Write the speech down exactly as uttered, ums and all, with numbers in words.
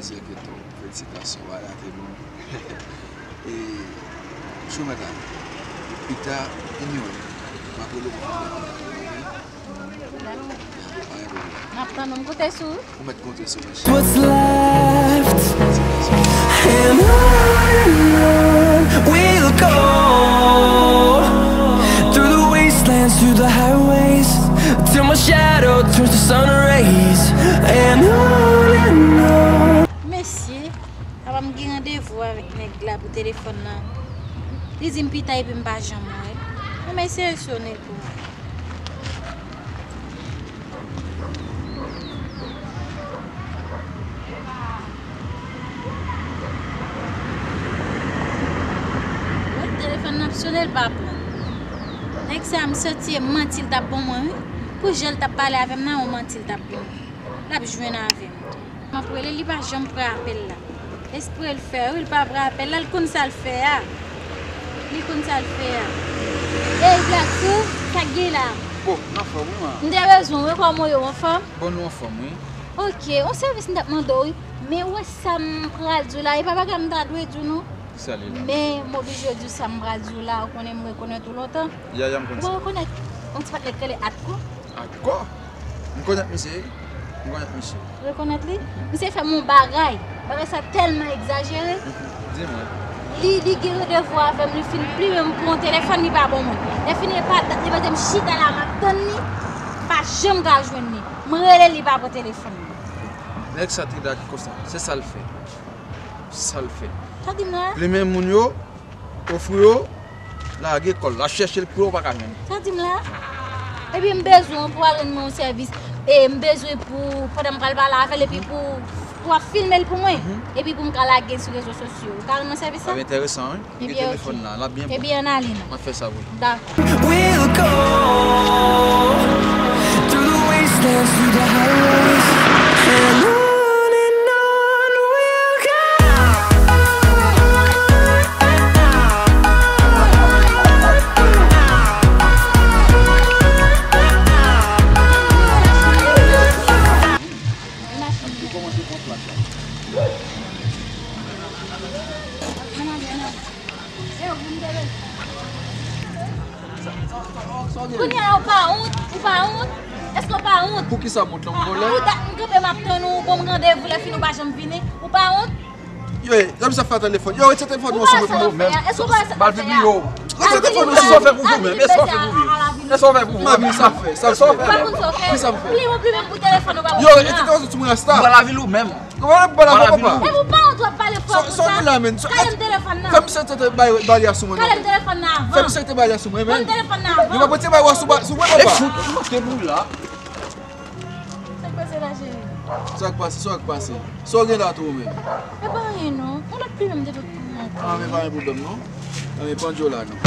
Sèke tou, felisitasyon, bagay la te bon. E, chou mwen ta. Pita, anyway, m ap rele w pou fè kontak, oke? Dakò. Ya, pa gen pwoblèm. M ap tann ou, m konte sou ou. Ou mèt konte sou mwen, cheri. What's left? And on and on we'll go, through the wastelands, through the highways, till my shadow turns to sun rays. And on and on. Mesye, papa m gen randevou avèk nèg la pou telefòn nan. Li di m pita epi m pa janm wè l. Mwen eseye sone l pou mwen. Wi, telefòn nan ap sone, l pa pran. Nèg sa, m santi e manti l t ap ban mwen, wi. Pou jan l t ap pale avè m nan, yon manti l t ap ban mwen. L ap jwenn avè m. M ap rele, li pa janm pran apèl la. Espre l fè, wi, li pa pran apèl la, li konn sa l fè a. Li konn sa l fè a. Ey, Black Sou, sa k gen la? Oh, m anfòm, wi, man. M te bezwen w, wi, kòman w ye, w anfòm? Bon, nou anfòm, wi. Ok, yon sèvis m t ap mande w, wi. Men ou wè sa m pral di w la, e pa bagay m ta dwe di w, non. Sa li la? Men m oblije di w sa m pral di w la, ou konnen m rekonèt ou lontan. Ya, ya, m konn sa. Ou pa rekonèt yon ti patnè k rele Atko? Atko? M konèt misye, wi. M konèt misye. Rekonèt li? Misye fè m yon bagay. Bagay sa tèlman egzajere. Di mwen. Li, li gen randevou avè m, li fin plimen m pou yon telefòn, li pa ban mwen. Lè fini, e pa dat, li mete m chita la, m ap tann li. Pa janm ka jwenn li. M rele li, pa pran telefòn nan. Nèg sa te dake konsa. Se sa l fè. Sa l fè. Sa di m la? Plimen moun yo, ofri yo, lage kò l. L ap chèche l pou yo, pa ka jwenn. Sa di m la? Epi m bezwen w pou al rann mwen yon sèvis. E m bezwen pou, pandan m pral pale avè l, epi pou, pou w ap filme l pou mwen. Mhm. Epi pou m ka lage l sou rezo sosyo. Ou ka rann mwen sèvis sa? Sa enteresan, wi. Ebyen, telefòn nan, l ap byen bon. Ebyen, ann ale non. M ap fè sa pou ou. Dakò. We'll go through the wastelands, through the highways, and on and on we'll go. Kòmanse pran plas la. Kounye a, ou pa wont? Ou pa wont? Èske w pa wont? Poukisa m wont la, m vòlè? Pou dat m kanpe, m ap tann ou, ou ban m randevou, lè fini ou pa janm vini. Ou pa wont? Yo, zanmi sa fè telefòn. Yo, retire telefòn nan sou mwen pou mwen menm. Èske w pa sa? M al vin yo. Retire telefòn nan sou mwen. Èske w fè pou ou menm? Èske w fè pou ou menm? Èske w fè pou ou menm? Kisa m fè? Sa m fè? Ou pa konn sa w fè? Kisa m fè? Plimen, plimen pou telefòn ou pa. Yo, retire telefòn sou mwen, Rasta. Ou pa la vil ou menm. Ou pa pale papa, papa. Epi ou pa wont w ap pale fò konsa. Sòti la, men. Kale m telefòn nan. Fè misye te bay bagay sou mwen. Kale m telefòn nan avan. Fè misye te bagay sou mwen, men. Ban m telefòn nan avan. Yo pa pote bagay sou mwen, papa. E fout, ou te boule la. Sa k pase la, cheri? Sa k pase, sa k pase. Sa w gen la tou, ou menm? E pa anyen, non. Yon lòt plimen m te pot pou mwen. Ah, men pa gen pwoblèm, non. Ah, men pandye w la, non.